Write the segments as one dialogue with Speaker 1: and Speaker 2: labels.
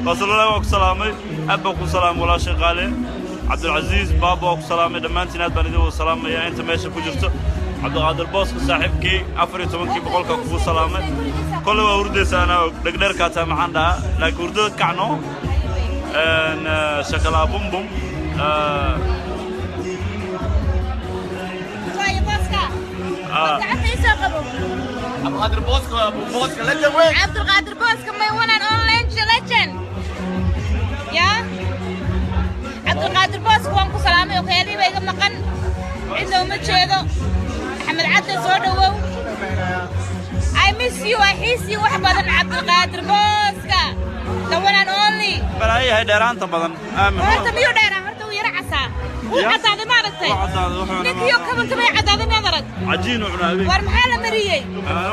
Speaker 1: Wasalala waa ku salaamay, aad baan ku salaamay walaashay qaale Cabdulcasiis Baaba, waa ku salaamay dhammaantiin, aad baan idin wada salaamayaa inta meesha ku jirto. Cabdiqaadir Booska saaxiibkii 14-kii boqolka kugu salaamay. Kolle waa hurdaysa, anaa og dhegdheerkaa taa, maxaan dhahaa, laakiin hurdada kacno shakalaa bumbum.
Speaker 2: Waayo booska. Gacanta ii soo qabo.
Speaker 3: Cabdiqaadir Booska, Booska legend weyn.
Speaker 2: Cabdulqaadir Booska, my one and only legend. Ya Cabdulqaadir Booska, waan ku salaamay. Okhayaalihii baa iga maqan, cidna uma jeedo. Axmed Cadde, soo dhowow. I miss you, I xiis you wax badan. Cabdulqaadir Booska, the one and only.
Speaker 1: Balaayo yahay dheeraanta badan.
Speaker 2: Horta miyuu dheeraa? Horta wuu yara casaa, wuu
Speaker 1: Ya.
Speaker 2: caddaaday, ma aragtay?
Speaker 1: Wuu caddaaday, wuxuuna
Speaker 2: Ninkiyo kabanka may caddaaday, miyaad arag?
Speaker 1: Cajiin u cunaa habeenkii.
Speaker 2: War maxaa la mariyey?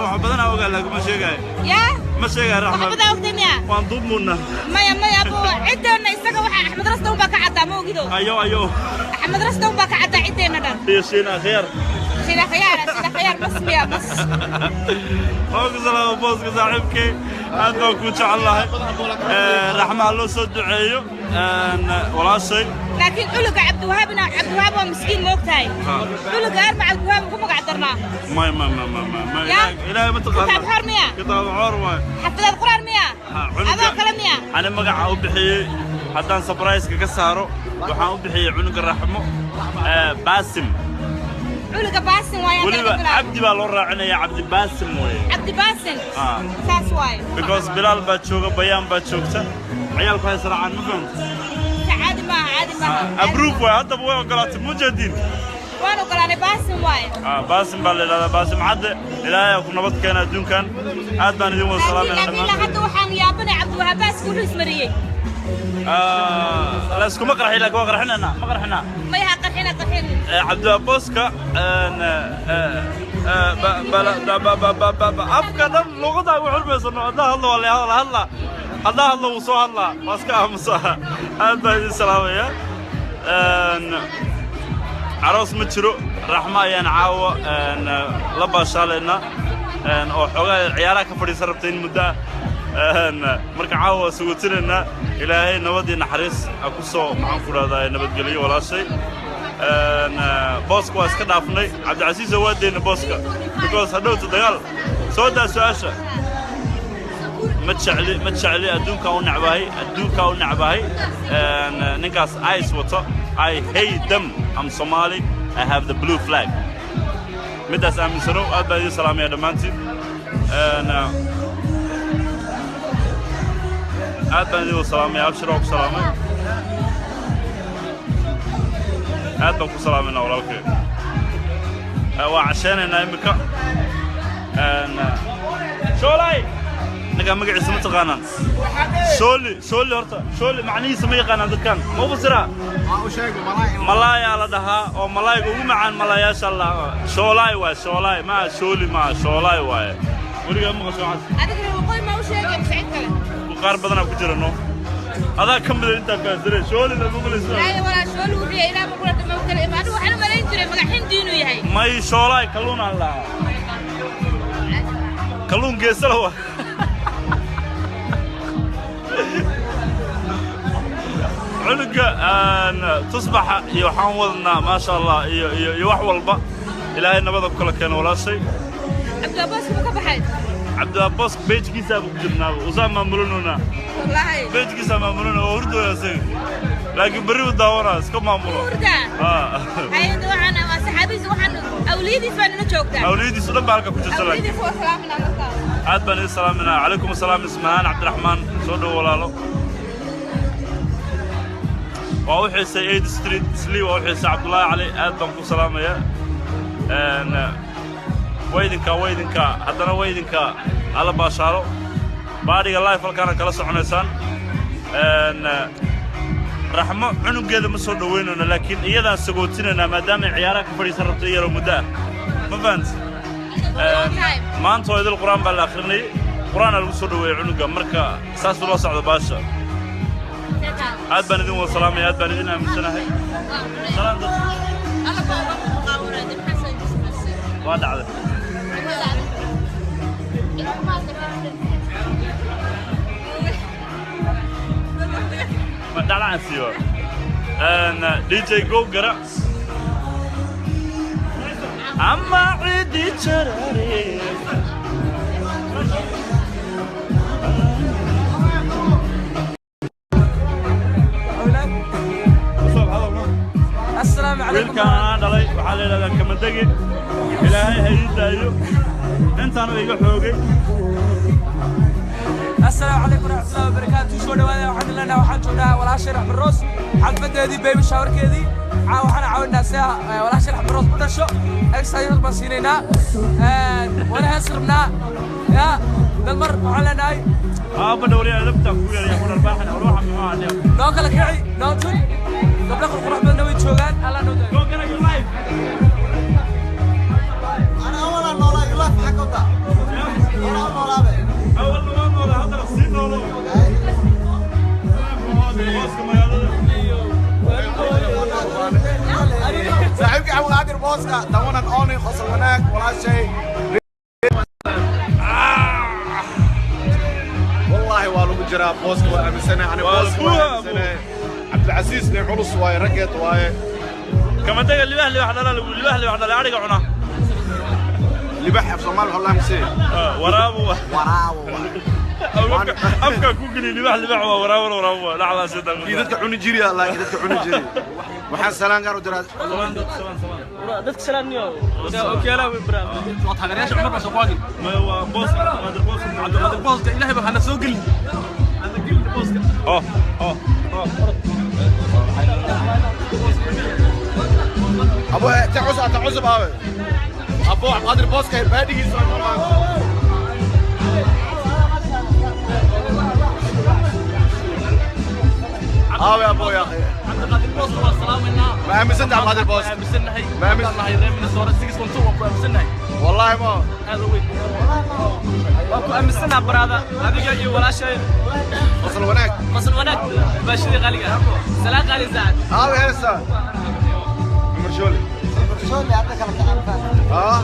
Speaker 1: Wax badanaa ogaa, laguma sheegaayo.
Speaker 2: Yaa
Speaker 1: ma sheegaayo.
Speaker 2: Wax
Speaker 1: Raxma
Speaker 2: badan ogtay miya?
Speaker 1: Waan duubmunnaa.
Speaker 2: Maya maya, abu ciddeenna isaga waxaa Axmed Rasta unbaa ka caddaa, ma ogido?
Speaker 1: Ayo ayo.
Speaker 2: Axmed Rasta unbaa ka caddaa ciddeenna dhan.
Speaker 1: Iyo Shiina Khiyaar.
Speaker 2: Sida khiyaara, sida khiyaar, bas miya bas.
Speaker 1: Waan ku salaama Booska saaxiibkay, aad baan kuu jecel lahay. Raxmaha loo soo duceeyo walaashay.
Speaker 2: Laakiin culuga Cabdiwahaabna, Cabdiwahaab waa miskiin, ma ogtahay? Culuga arma Cabdiwahaab ku magac darnaa.
Speaker 1: May may may may may may.
Speaker 2: Ya?
Speaker 1: Ilaahay ma taqaana.
Speaker 2: Kitaab xoor miya?
Speaker 1: Kitaab xoor waay.
Speaker 2: Xafidaad quraan miya?
Speaker 1: Ha, cunuga-
Speaker 2: Adoo kale miya?
Speaker 1: Ani magaca u bixiyey haddaan surprise-ka ka saaro, waxaan u bixiyey cunuga Raxmo Baasim.
Speaker 2: Culuga Baasin waaye hadda
Speaker 1: weliba
Speaker 2: laga bilaabo.
Speaker 1: Cabdi baa loo raacinaya, Cabdi Baasim weeye.
Speaker 2: Cabdi Baasin.
Speaker 1: Ah.
Speaker 2: Saas waaye.
Speaker 1: Because Bilaal baa jooga, Bayaan baa joogta, ciyaalku hay israacaan, ma fahamta?
Speaker 2: Caadi maaha, caadi maaha.
Speaker 1: Approve waay, haddaba way ogolaatay, mujadiin.
Speaker 2: Waan ogolaanay, Baasin waaye.
Speaker 1: Baasim baa la yidhahdaa, Baasim Cadde. Ilaahay ha ku nabad keena adduunkan. Aad baan idin wada
Speaker 2: laakiin
Speaker 1: salaamayna
Speaker 2: laakiin ilaa
Speaker 1: dhammaantiin.
Speaker 2: Hadda waxaan yaabanay Cabdiwahaab baaska wuxuu ismariyey.
Speaker 1: La iskuma qarxi, laakiin waa qarxinaynaa, ma qarxinaa?
Speaker 2: Maya, ha qarxina, qarxin.
Speaker 1: Cabdiwahaab Booska afka dhan luqada ugu xurmaysano. Haddaan hadlo waa la hadla hadla, haddaan hadlo wuu soo hadlaa, waa iska aamusaa. Aad baan idin salaamaya. Aroos ma jiro, Raxmo ayaan caawa la baashaalaynaa oo xoogaa ciyaaraha ka fadhiisan rabta in muddo ah. Marka caawa waa sugutinaynaa. Ilaahay nabad iyo naxariis ha ku soo, maxaan ku dhahdaa, nabadgeliyo walaashay. Booska waa iska dhaafnay, Cabdicasiis oo waa deyna booska because hadhowta dagaal soo daa. Su-aasha ma jecli, ma jecli, adduunkaa u necbahay, adduunkaa u necbahay ninkaas ice wato. I hate them. I'm Somali, I have the blue flag, middaas aaminsano. Aad baan idin salaamaya dhammaantiin. Aad baan idin wada salaamaya. Abshir, waa ku salaamay, aad baan ku salaamayna walaalkay. Waa casheenaynaa iminka. Shoolay, ninkaa magaciisa ma taqaanaan? Shooli, shooli, horta shooli macnihiisa ma yaqaanaan dadkan, ma u fasiraa?
Speaker 3: Waa u sheegay malaay.
Speaker 1: Malaayaa la dhahaa oo malaayga ugu macaan malaayaasha la shoolaay waaye, shoolaay maa shooli maa shoolaay waaye. Weligaa maqasho waxaas?
Speaker 2: Adigana waqooyi ma u sheegay mise cid kale?
Speaker 1: Qaar badanaa ku jira, no, adaa ka mida intaa fahansanay shooli la maqlaysa.
Speaker 2: Laaya walaa, shooli wuxuu yahay ilaa ma kula dhama kale imaado. Waxaan u malayn jiray magac Hindi inuu yahay.
Speaker 1: May, shoolaay kalluun aan lahaa, kalluun geesala waa. Cunuga tusbaxa iyo waxaan wadnaa, maasha Allah, iyo iyo iyo wax walba. Ilaahay nabada ku kala keeno walaashay.
Speaker 2: Cabdiwahaab ma ka baxay?
Speaker 1: Cabdiwahaab page-kiisaaba ku jirnaaba, usaa maamulinoonaa.
Speaker 2: Wallaahi.
Speaker 1: Page-kiisaa maamulina oo hurdooya isaga, laakiin berri u daawanaa iska maamulo.
Speaker 2: Hurdaa.
Speaker 1: Ah.
Speaker 2: Hay'adda waxaan waa saxaabihiisa, waxaan awliyadiis baa nala joogtaa.
Speaker 1: Awliyadiisu dhan baa halka ku jirta laakiin.
Speaker 2: Awliyadiis waa salaaminaa markaa.
Speaker 1: Aad baan idin salaaminaa. Calaykum asalaam. Ismahaan Cabdiraxmaan, soo dhowo walaalo. Waa u xiisay Aid Street Slee, waa u xiisay. Cabdullaahi Cali, aad baan ku salaamayaa. Waydinkaa, waydinkaa, haddana waydinkaa alla baashaalo. Baadhiga live halkaana kala soconaysaan. Raxmo cunugeeda ma soo dhoweynayno, laakiin iyadaan sagootinaynaa maadaama ay ciyaaraha ka fadhiisan rabto iyaroo muddo ah, ma fahanta?
Speaker 2: Long time.
Speaker 1: Maanta oo idil qur-aan baa la akhrinayay, qur-aanaa lagu soo dhoweeyey cunuga, marka saas ula socda baasha. Aad baan idin wada salaamaya, aad baan idin aaminsanahay. Salaam dad. Waa dhacday. Ma dhacaan siiyo. DJ Go gara. Amma cidi jarare.
Speaker 4: السلام عليكم.
Speaker 1: Wiilkaan anaa dhalay waxaa la yidhahdaa kamadege ilaahay ha ii daayo intaanu iga xoogay.
Speaker 4: السلام عليكم ورحمة الله وبركاته. soo dhawaada, waxaan leenahay waxaan joognaa walaashay Raxmed Roos xalfadeedii baby showerkeedii. Waxaan caawinaa si walaashay Raxmed Roos u dhasho. Exercise baan siinaynaa, wana hees rabnaa ya dad mar waxaan leenahay
Speaker 1: Aabba dhowriya adabta ku yeelaya ku dharbaaxan ruuxa muxuu ahaa.
Speaker 4: Noo kala kici, noo tun, gabdho qurqurux badanna way joogaan. Allah noo daayo.
Speaker 1: Go gara your life.
Speaker 3: أنا أولا نولا يلا في حكوتا أنا نولا به.
Speaker 1: Awal waa noola, haddana sii noolo booska magaalada.
Speaker 3: صاحبك عبد القادر بوسكا the one and only خسر وناك ولا شيء والله والو جرا بوسكا وأمسنا أنا بوسكا وأمسنا عبد العزيز اللي علص واي رقت واي.
Speaker 1: Kamadega libax libax dhala libax libax dhala ariga cuna.
Speaker 3: اللي بحب صومال والله مسي.
Speaker 1: Waraabu.
Speaker 3: وراو.
Speaker 1: Afka ku geli libax libax waa waraabo waraabo dhacdaa sida.
Speaker 3: Kii dadka cuni jiri Allah kii dadka cuni jiri waxaan salaan gaar u diraa.
Speaker 4: Dadka salaamniyo okyaala way barnaamij waa taageerayaasha Cumar baa soo qaadi.
Speaker 1: Ma waa booska Cabdiqaadir booska.
Speaker 4: Cabdiqaadir Booska ilaahay baa hana soo gelin, hana gelin booska.
Speaker 1: Oh oh oh.
Speaker 3: أبو تعوز تعوز بابا أبو عبد القادر بوسكا بادي آه يا أبو يا أخي.
Speaker 4: Cabdiqaadir Booska waa salaamaynaa.
Speaker 3: ما أمسنت عبد القادر بوسكا.
Speaker 4: Aaminsannahay.
Speaker 3: Ma aaminsan-
Speaker 4: Nahay reer Minnesota 612 waan ku aaminsannahay.
Speaker 3: والله ما
Speaker 4: Aad u weyn waan ku aaminsanaha baraada, adiga iyo walaashay.
Speaker 3: وصل هناك.
Speaker 4: Qasal wanaag baashidii qaaliga salaan qaali saacad.
Speaker 3: آه يا هسه عمر شولي
Speaker 5: شو عندك الكلام؟
Speaker 3: آه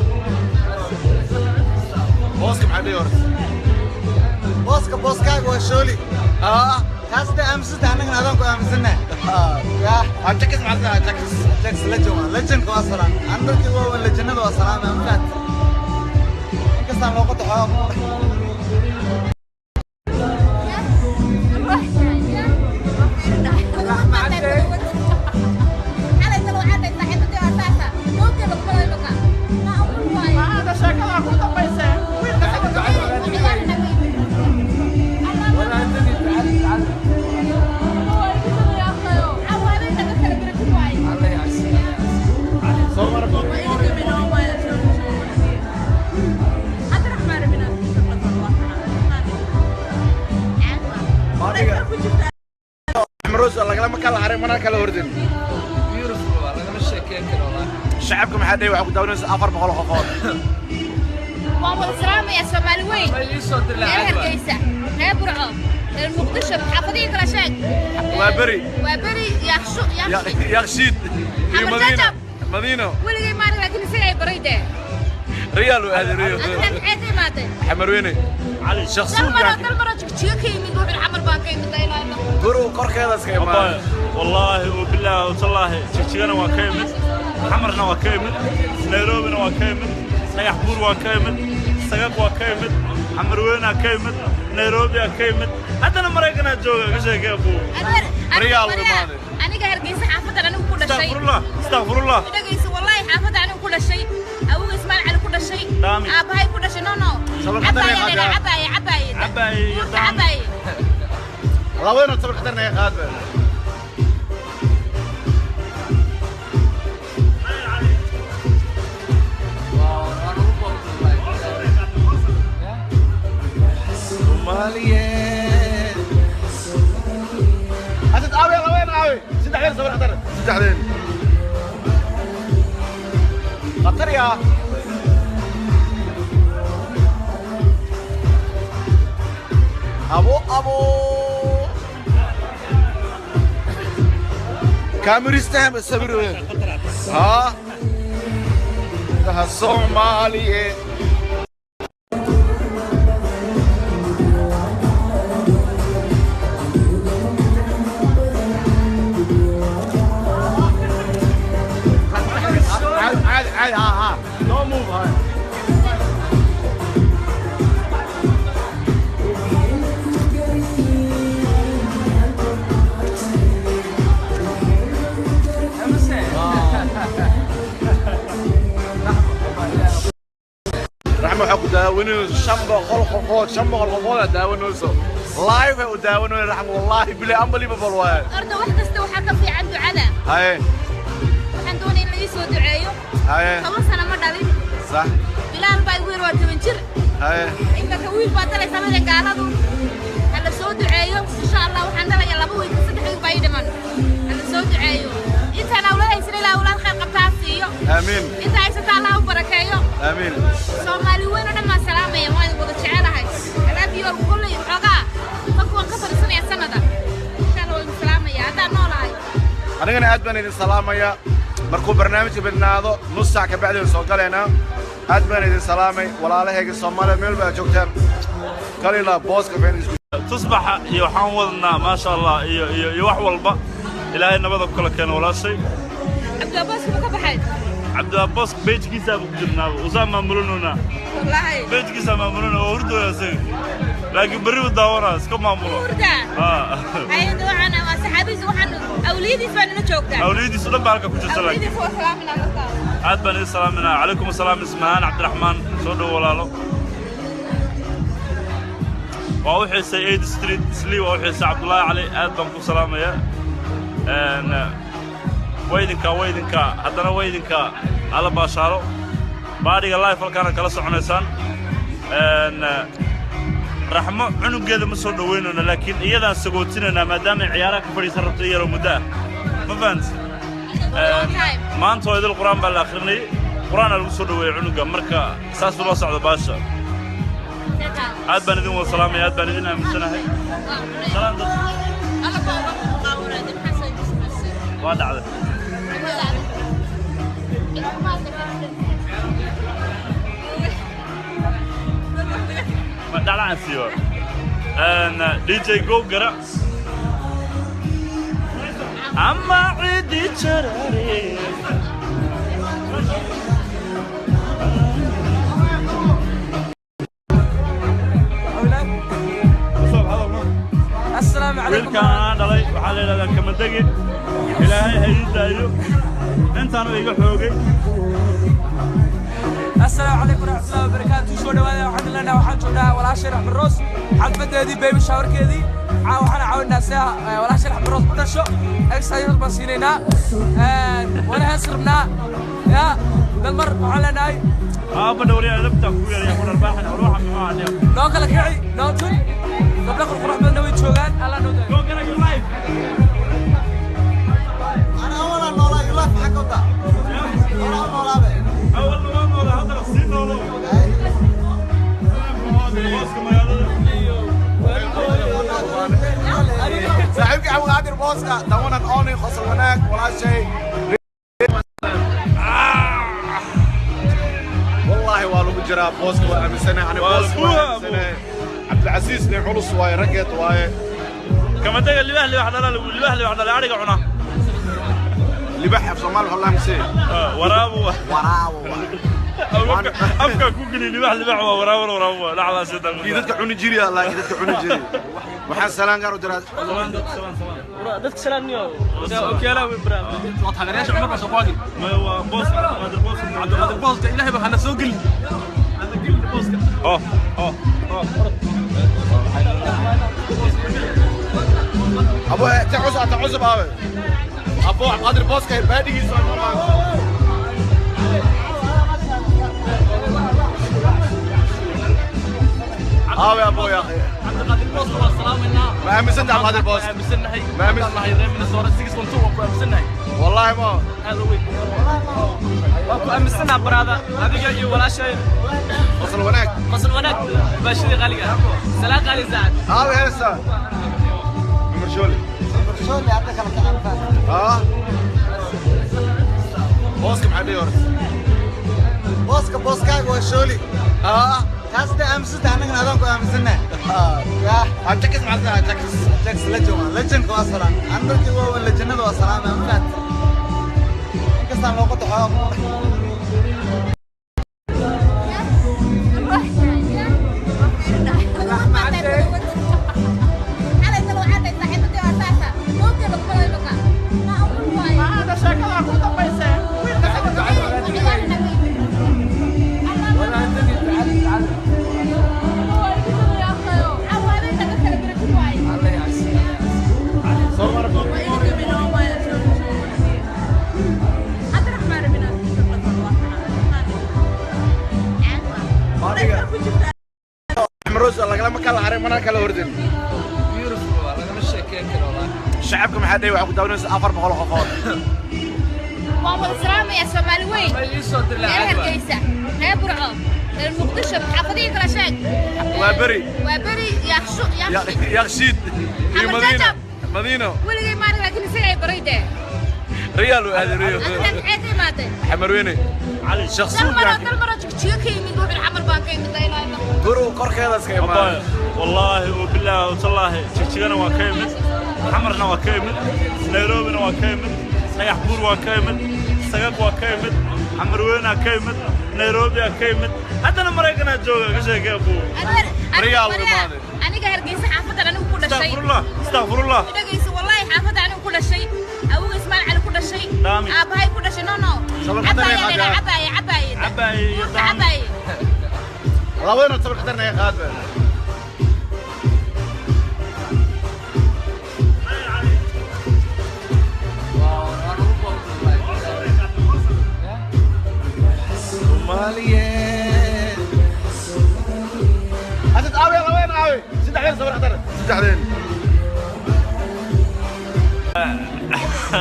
Speaker 3: بوسكا محل يورس.
Speaker 5: Booska booskaaga waa shooli.
Speaker 3: آه.
Speaker 5: Kaas dee aaminsanta, annagana adaan ku aaminsannahay ya.
Speaker 3: هتكس مع هتكس.
Speaker 5: Jax legend waa legendka, waa salaam aan dadkii waaweyn legendada waa salaam aan fahat inkastaan looqada xoogaa.
Speaker 3: عمروز lagama kala harin mana kala hordin.
Speaker 4: Beautiful waa lagama sheekeyn karo wallahi.
Speaker 3: Shacabka maxaa dhihi waxaa ku daawanaysa 400 qofood.
Speaker 2: Waan wada salaamaya Soomaali weyn.
Speaker 4: Ma ii soo
Speaker 2: Reer
Speaker 4: dilaacay.
Speaker 2: Hargeysa, reer Burco, reer Muqdisho, xaafadihii kala sheeg.
Speaker 3: Waa beri.
Speaker 2: Waa beri yaaqsho yaaqshi.
Speaker 3: Yakshiid iyo
Speaker 2: Xamar
Speaker 3: Madiina.
Speaker 2: Jajab.
Speaker 3: Madiino.
Speaker 2: Weligay maalin laakiin isaga ay baray dee.
Speaker 3: Riyaal uu aaday Riyo.
Speaker 2: Adiga maxay ka imaatay?
Speaker 3: Xamarweyne.
Speaker 1: Cali.
Speaker 3: Shakhsuun.
Speaker 2: Dal maroo jigjiga ka yimid wuxuu xamar baan ka yimid laa ilaaha illa Allah.
Speaker 3: Gurigu korkeeda iska imaanay.
Speaker 1: Wallaahi wabilaahi watallaahi jigjigana waa ka imid, xamarna waa ka imid, Nairobina waa ka imid, Dhagax Buur waa ka imid, Sagag waa ka imid, Xamarweynaa ka imid, Nairobiyaa ka imid, haddana Maraykanaa jooga ka sheekee buu.
Speaker 3: Riyaal uu imaaday.
Speaker 2: Aniga Hargeysa xaafadan anigu ku dhashay.
Speaker 1: Astaqfirullah, astaqfirullah.
Speaker 2: Dhagayso, wallaahi xaafadda anigu ku dhashay, awowga Ismail Cali ku dhashay.
Speaker 1: Daami.
Speaker 2: Aabbahay ku dhashay. No no.
Speaker 3: Sabir khatar
Speaker 2: Cabaaye
Speaker 3: ay
Speaker 2: la
Speaker 3: qaadaa.
Speaker 2: cabaaye cabaaye.
Speaker 1: Cabaaye iyo
Speaker 2: Buurta
Speaker 1: daami.
Speaker 2: Cabaaye.
Speaker 3: Labadana sabir khatarna ay qaad. Soomaaliyeed. Asad aawi labadana aawi. Saddexdeen sabir khatar. Saddexdeen. Khatar yaa. Abo abo. Kaamiristaha sabir weyn. ها Soomaaliyeed. daawanayso 500 qofood, 500 qofood aa daawanayso live ay u daawanayso Raxmo. Wallahi bilaa, unbelievable waaye.
Speaker 2: Horta wax kasta waxaa ka fiican ducada. Waxaan doonaya in la ii soo duceeyo. 10 sano ma dhalin. Bilaal baa igu yar, waa 10 jir. Imaka wiil baa dhalaysa mada gaaladu. Ha la soo duceeyo insha Allah. Waxaan dhalayaa 2 wiil, 3 wiil baa ii dhiman. Ha la soo duceeyo. Intaan awlaad haysan, ilaa awlaad khayr qabtaa siiyo.
Speaker 3: Aamiin.
Speaker 2: Inta haysata Allah u barakeeyo.
Speaker 3: Aamiin.
Speaker 2: Soomaali weyn oo dhan baan salaamaya, waan wada jecelahay. Alaabiyo kolley waxoogaa marka waan ka fadhiisanaya sanada. Insha Allah waan idin salaamaya haddaan noolahay.
Speaker 3: Anigana aad baan idin salaamaya. Markuu barnaamijka bidnaado nus saac ka bacdi soo galaynaa. Aad baan idin salaamay walaalahayga Soomaaliya meel baa joogtaan. Kalila booska feen isku
Speaker 1: Tusbaxa iyo waxaan wadnaa, maasha Allah, iyo wax walba. Ilaahay nabada ku kala keeno walaashay.
Speaker 2: Cabdiabbaaska ma ka baxay?
Speaker 1: Cabdiabboos page-kiisaa ku jirnaaba, usaa maamulinoonaa.
Speaker 2: Wallaahi.
Speaker 1: Page-kiisaa maamulina oo hurdooya isaga, laakiin berri u daawanaa iska maamulo.
Speaker 2: Hurdaa. Hayada waxaan waa saxaabihiisa, waxaan awliyadiis baa nala joogtaa.
Speaker 1: Awliyadiisu dhan baa halka ku jirta laakiin.
Speaker 2: Awliyadiis waa salaaminaa markaa.
Speaker 1: Aad baan idin salaaminaa. Calaykum asalaam. Ismahaan Cabdiraxmaan, soo dhow walaalo. Waa u xiisay Aid Street Slee, waa u xiisay. Cabdullaahi Cali, aad baan ku salaamayaa. Waydinkaa, waydinkaa, haddana waydinkaa alla baashaalo baadhiga live halkaana kala soconaysaan. Raxmo cunugeeda ma soo dhoweynayno, laakiin iyadaan sagootinaynaa maadaama ay ciyaaraha ka fadhiisan rabto iyaroo muddo ah. Ma fahant? Maanta oo idil qur-aan baa la akhrinayay, qur-aanaa lagu soo dhoweeyey cunuga. Marka saas ula socda baasha. Aad baan idin wada salaamaya, aad baan idin aaminsanahay. Salaan dad waa dhacday. Ma dhacdaan siiyo DJ Go gara ama cidi jarare.
Speaker 4: Assalaamu calaykum.
Speaker 1: Wiilkaan anaa dhalay, waxaa la yidhahdaa Kamadege. Ilaahay ha ii daayo, intaanu iga xoogay.
Speaker 4: Assalaamu calaykum waraxmatullahi wabarakaatu. Soo dhawaada. Waxaan leenahay waxaan joognaa walaashay Raxmed Roos xalfadeedii baby showerkeedii. Caawa waxaan caawinaa si walaashay Raxmed Roos u dhasho. Exercise baan siinaynaa, waana hees rabnaa ya dad mar waxaan leenahay.
Speaker 1: Aabba dhowriya edabta ku yeelaya ku dharbaaxan ruuxa muxuu ahaa.
Speaker 4: Noo kala kici, noo tun. Gabdho qurqurux badanna way joogaan. Allah noo daayo.
Speaker 1: Go gara your life.
Speaker 5: أنا أولا نولا يلاف حكوتا أنا نولا به.
Speaker 1: Awalna waa noolaa, haddana sii noolo booska magaalada.
Speaker 3: Saaxiibkii Cabdiqaadir booska, the one and only qosol wanaag walaashay. Wallahi waa lagu jiraa booska, waa aaminsanahay ani.
Speaker 1: Waa
Speaker 3: booska waa
Speaker 1: buuha.
Speaker 3: Aaminsanahay Cabdilcasiis nin culus waaye, raggeed waaye.
Speaker 1: Kamadega libax libax dhala, libax libax dhala ariga cuna.
Speaker 3: Libax af Soomaali waxaa laa mise?
Speaker 1: Waraabu.
Speaker 3: Waraabo waaye.
Speaker 1: Afka ku geli libax libax waa waraabo, waraabo dhacdaas.
Speaker 3: Kii dadka cuni jiri, laakiin dadka cuni jiri. Waxaan salaan gaar u diraa.
Speaker 6: Dadka salaamniyo okiyaalaha weyn baraa waa taageerayaasha Cumar baa soo qaadi.
Speaker 1: Waa booska Cabdiqaadir booska.
Speaker 6: Cabdiqaadir booska, ilaahay baa hana soo gelin, hana gelin booska.
Speaker 1: Oh oh oh.
Speaker 3: Abu ta cusub, ta cusub aabe. Abu Cabdiqaadir booska baadhigiisa waa maanta. Aabe abo ya akhi.
Speaker 6: Cabdiqaadir booska waa salaamaynaa.
Speaker 3: Ma aaminsanta Cabdiqaadir booska?
Speaker 6: Aaminsannahay.
Speaker 3: Ma aaminsan-
Speaker 6: Nahay reer Minnesota 612 waan ku aaminsannahay.
Speaker 3: Wallahi ma
Speaker 6: Aad u weyn waan ku aaminsanaha baraada, adiga iyo walaashay.
Speaker 3: Qosol wanaag.
Speaker 6: Qosol wanaag baashidii qaaliga ah, salaan qaali saacad.
Speaker 3: Aabe heesa Cumar Shooli.
Speaker 5: شو اللي عندك على كلام؟
Speaker 3: اه booska maxaa dhihi horta?
Speaker 5: بوسكا بوسكا وشولي.
Speaker 3: اه.
Speaker 5: taas de aaminsantahay, annagana adaan ku aaminsannahay ya.
Speaker 3: Ajakis maxaa ajakis?
Speaker 5: Jax legend waa legendka, waa salaan. Aan dadkii waaweyn legendada waa salaamay. Ma fahanti? Inkastaan looqada xoogaa ku
Speaker 3: Lagalama kala haray, mana kala hordin.
Speaker 4: Beautiful waa lagama sheekeyn karo wallahi.
Speaker 3: Shacabka maxaa dhahay? Waxaa ku daawanaysa 400 qofood.
Speaker 2: Waan wada salaamayaa Soomaali weyn.
Speaker 4: Ma ii soo dirlaa
Speaker 2: Reer
Speaker 4: caadi waa.
Speaker 2: Hargeysa, reer Burco, reer Muqdisho, xaafadihii kala sheeg.
Speaker 3: Waa beri.
Speaker 2: Waa beri, Yaaqshu, Yaaqshi.
Speaker 3: Yaaqshiid iyo
Speaker 2: Xamar
Speaker 3: Madiina.
Speaker 2: Jajab.
Speaker 3: Madiino.
Speaker 2: Weligay maalin, laakiin isaga ay baray dee.
Speaker 3: Riyaal uu aaday, Riyo.
Speaker 2: Adiga maxay ka imaatay?
Speaker 3: Xamarweyne.
Speaker 1: Cali.
Speaker 3: Shakhsuud.
Speaker 2: Dal maroo Jigjigo ka yimid, wuxuu Xamar baan ka imid, laa ilaaha illa Allah.
Speaker 3: Gurigu korkeeda iska imaaday.
Speaker 1: Wallaahi wabilaahi watallaahi, Jigjigana waa ka imid, Xamarna waa ka imid, Nairobina waa ka imid, Dhagax Buur waa ka imid, Sagag waa ka imid, Xamarweynaa ka imid, Nairobiyaa ka imid, haddana Maraykanaa jooga. Ka sheekee buu.
Speaker 3: Riyaal uu imaaday.
Speaker 2: Aniga Hargeysa xaafadan anigu ku dhashay.
Speaker 1: Astaqfirullah, astaqfirullah.
Speaker 2: Dhagayso, wallaahi xaafadda anigu ku dhashay, awowga Ismail Cali ku dhashay.
Speaker 1: Daami.
Speaker 2: Aabbahay ku dhashay. No,
Speaker 3: Sabir
Speaker 2: Cabaaye
Speaker 3: qatar.
Speaker 2: La cabaaye, cabaaye.
Speaker 1: Cabaaye iyo
Speaker 2: Buurta.
Speaker 1: Daami.
Speaker 2: Cabaaye.
Speaker 3: Labadana sabir khatar naga qaad.
Speaker 4: Waa lagu boobay wallahi.
Speaker 3: Soomaaliyeed. Asad aawi, labadana aawi. Saddexdeen sabir khatar. Saddexdeen.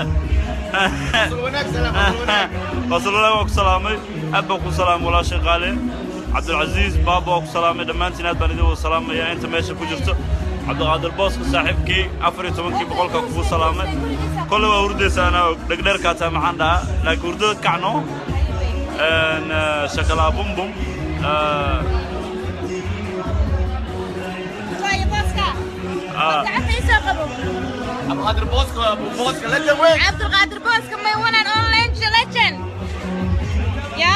Speaker 3: Qosol wanaag, salaam, qosol wanaag.
Speaker 1: Rasuulullahi waa ku salaamay, aad baan ku salaamay walaashay qaale. Cabdulcasiis Baaba waa ku salaamay. Dhammaantiin aad baan idin wada salaamaya inta meesha ku jirto. Cabdiqaadir Booska saaxiibkii, 14-kii boqolka kugu salaamay. Kolle waa hurdaysa, anaa og dhegdheerkaa taa, maxaan dhahaa, laakiin hurdada kacno shakalaa bumbum.
Speaker 2: Waayo booska. Gacanta ii soo qabo.
Speaker 3: Cabdiqaadir Booska, Booska legend weyn.
Speaker 2: Cabdulqaadir Booska, my one and only legend. Ya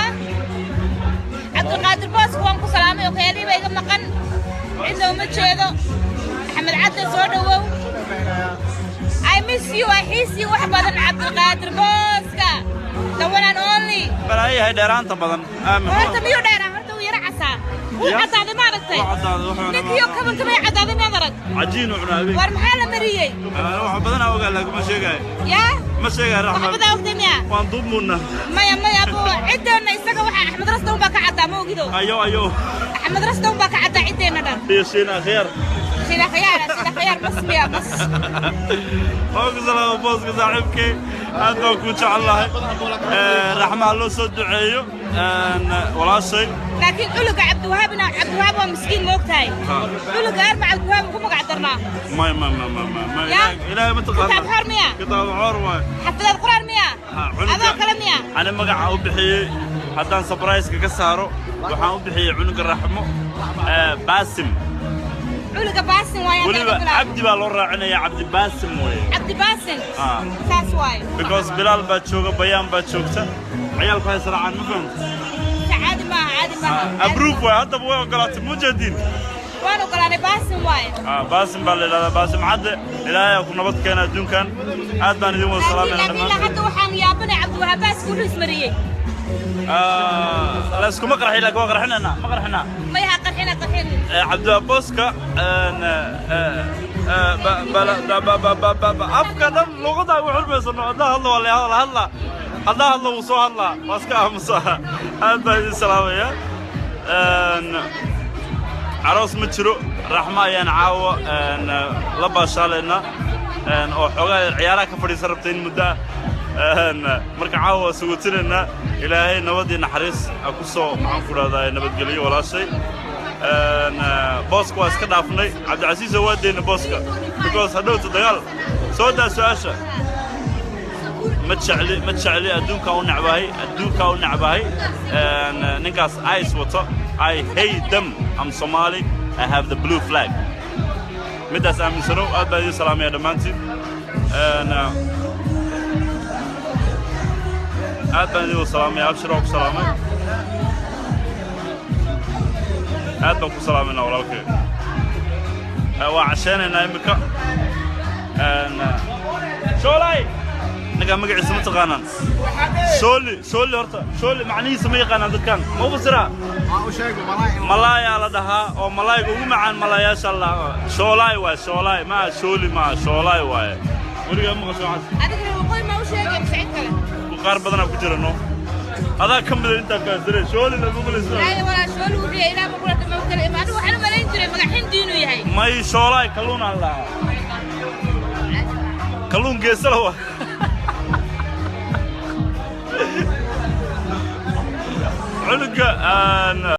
Speaker 2: Cabdulqaadir Booska, waan ku salaamay. Okhayaalihii baa iga maqan, cidna uma jeedo. Axmed Cadde, soo dhowow. I miss you, I xiis you wax badan. Cabdulqaadir Booska, the one and only.
Speaker 1: Balaayahay dheeraanta badan.
Speaker 2: Horta miyuu dheeraa? Horta wuu yara casaa, wuu
Speaker 1: Ya.
Speaker 2: caddaaday, ma aragtay?
Speaker 1: Wuu caddaaday, wuxuuna
Speaker 2: Ninkiyo kabanka may caddaaday, maad arag?
Speaker 1: Cajiin u cunaa habeenkii.
Speaker 2: War maxaa la mariyey?
Speaker 1: Wax badanaa ogaa, laakiin ma sheegaayo.
Speaker 2: Yaa.
Speaker 1: Ma sheegaayo.
Speaker 2: Wax
Speaker 1: Raxma.
Speaker 2: badaa ogtay miya?
Speaker 1: Waan duubmuunna.
Speaker 2: Maya, maya, abu ciddeenna isaga waxaa Axmed Rasta unbaa ka caddaa, ma ogido?
Speaker 1: Ayo, ayo.
Speaker 2: Axmed Rasta unbaa ka caddaa ciddeenna dhan.
Speaker 1: Iyo Shiina Khiyaar.
Speaker 2: Shila Khiyaar, Shila Khiyaar, bas miya bas.
Speaker 1: Waa ku salaama Booska saaxiibkay, aad baan kuu jecel lahay. Raxma ha loo soo duceeyo walaashay.
Speaker 2: Laakiin culuga Cabdiwahaabna, Cabdiwahaab waa miskiin, ma ogtahay? Culuga arma Cabdiwahaab ku magac darnaa.
Speaker 1: May, may, may, may, may, may.
Speaker 2: Ya?
Speaker 1: Ilaahay ma taqaana.
Speaker 2: Kitaab xor miya?
Speaker 1: Kitaab xor waay.
Speaker 2: Xafidaad Qur'aan miya?
Speaker 1: Cunuga-
Speaker 2: Adoo kale miya?
Speaker 1: Ani magaca u bixiyey haddaan surprise-ka ka saaro, waxaan u bixiyey cunuga Raxmo Baasim.
Speaker 2: Culuga Baasin waaye.
Speaker 1: Weliba Cabdi baa loo raacinaya, Cabdi Baasim weeye.
Speaker 2: Cabdi Baasin.
Speaker 1: Ah.
Speaker 2: Saas waaye.
Speaker 1: Because Bilaal baa jooga, Bayaan baa joogta, ciyaalku hay israacaan, ma fahamta?
Speaker 2: Caadi maaha, caadi maaha.
Speaker 1: Approve waay, haddaba way ogolaatay, mujadiin.
Speaker 2: Waan ogolaanay, Baasin waaye.
Speaker 1: Baasim baa la yidhahdaa, Baasim Cadde. Ilaahay ha ku nabad keena adduunkan. Aad baan idin wada
Speaker 2: laakiin
Speaker 1: salaamayna
Speaker 2: laakiin ilaa
Speaker 1: dhammaan.
Speaker 2: Hadda waxaan yaabanay Cabdiwahaab baaska wuxuu ismariyey.
Speaker 1: La iskuma qarxi, laakiin waa qarxinaynaa, ma qarxinaa?
Speaker 2: Maya, ha qarxina, qarxin.
Speaker 1: Cabdiwahab Booska afka dhan luqada ugu xurmaysano. Haddaa hadlo waa la hadlaa, haddaa hadlo wuu soo hadlaa, waa iska aamusaa. Aad baan idin salaamaya. Aroos ma jiro, Raxmo ayaan caawa la baashaalaynaa oo xoogaa ciyaaraha ka fadhiisan rabta in muddo ah. Marka caawa waa sugutinaynaa. Ilaahay nabad iyo naxariis ha ku soo, maxaan ku dhahdaa, nabadgeliyo walaashay. Booska waa iska dhaafnay. Cabdicasiis waa deyna booska, because hadhowta dagaal. Soo daa su-aasha. Ma jecli, ma jecli, adduunkaa u necbahay, adduunkaa u necbahay ninkaas ice wato. I hate them. I'm Somali, I have the blue flag. Middaas aaminsanow. Aad baa idiin salaamaya dhammaantiin. Aad baan idin wada salaamaya. Abshir waa ku salaamay, aad baan ku salaamayna walaalkay. Waa casheenaynaa iminka. Shoolay, ninkaa magaciisa ma taqaanaan? Shooli, shooli. Horta shooli macnihiisa ma yaqaanaan dadkan, ma u fasiraa? Malaayaa la dhahaa, oo malaayga ugu macaan malaayaasha la dhahaa. Shoolaay waaye, shoolaay maa shooli maa shoolaay waaye. Weligaa maqasho waxaas?
Speaker 2: Adigana waqooyi ma u sheegay mise cid kale?
Speaker 1: Qaar badanaa ku jira, no, adaa ka mida intaa kaasire shooli lama malaysa.
Speaker 2: Ay walaa, shooli wuxuu yahay ilaa ma kula dhama kale imaado. Waxaan u malayn jiray magac Hindi.
Speaker 1: May, shoolaay kalluun aan lahaa, kalluun geesala wa cunuga aan.